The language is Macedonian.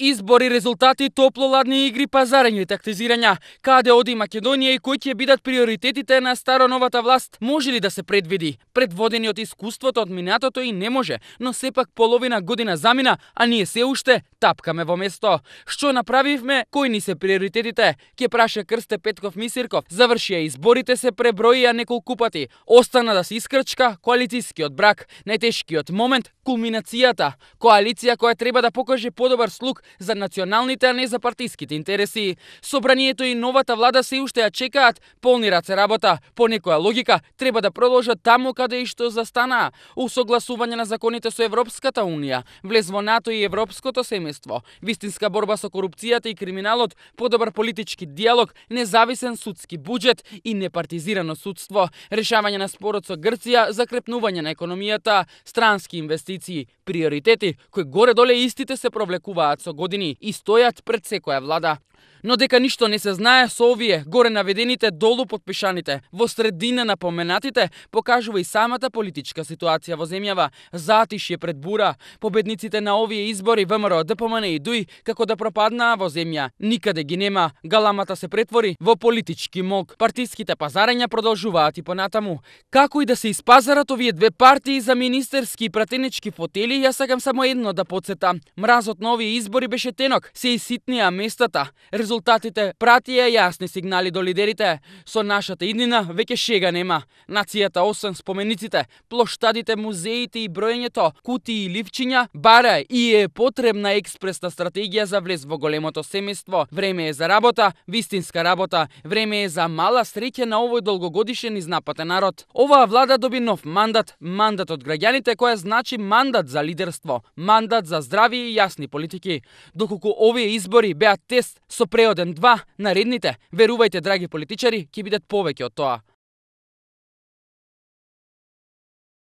Избори, резултати, топло-ладни игри, пазарење и тактизирања. Каде оди Македонија и кои ќе бидат приоритетите на старо-новата власт? Може ли да се предвиди? Предводени од искуството од минатото и не може, но сепак половина година замина, а ние се уште тапкаме во место. Што направивме? Кои ни се приоритетите? Ќе праша Крсте Петков Мисирков. Завршија изборите, се преброија неколку пати. Остана да се искрчка коалицијскиот брак, најтешкиот момент, кулминацијата. Коалиција која треба да покаже подобар слуг за националните, а не за партиските интереси. Собранието и новата влада се уште ја чекаат, полни раце работа. По некоја логика треба да продолжат таму каде и што застанаа. Усогласување на законите со Европската унија, влез во НАТО и европското семејство, вистинска борба со корупцијата и криминалот, подобар политички диалог, независен судски буџет и непартизирано судство, решавање на спорот со Грција, закрепнување на економијата, странски инвестиции, приоритети кои горе-доле истите се провлекуваат со години и стојат пред секоја влада. Но дека ништо не се знае со овие горе наведените долу подпишаните, во средина на поменатите, покажува и самата политичка ситуација во земјава. Затишје пред бура. Победниците на овие избори ВМРО, ДПМН и ДУИ како да пропаднаа во земја. Никаде ги нема. Галамата се претвори во политички мок. Партиските пазарења продолжуваат и понатаму. Како и да се испазарат овие две партии за министерски и пратенички фотели, јас сакам само едно да потсетам. Мразот на овие избори беше тенок, се иситнија местата. Резултатите пратија јасни сигнали до лидерите. Со нашата иднина веќе шега нема. Нацијата, освен спомениците, плоштадите, музеите и броењето, кутии и ливчиња, бара и е потребна експресна стратегија за влез во големото семејство. Време е за работа, вистинска работа. Време е за мала среќа на овој долгогодишен изнапатен народ. Оваа влада доби нов мандат, мандат од граѓаните, која значи мандат за лидерство, мандат за здрави и јасни политики. Доколку овие избори беа тест со преоден 2, наредните, верувајте, драги политичари, ќе бидат повеќе од тоа.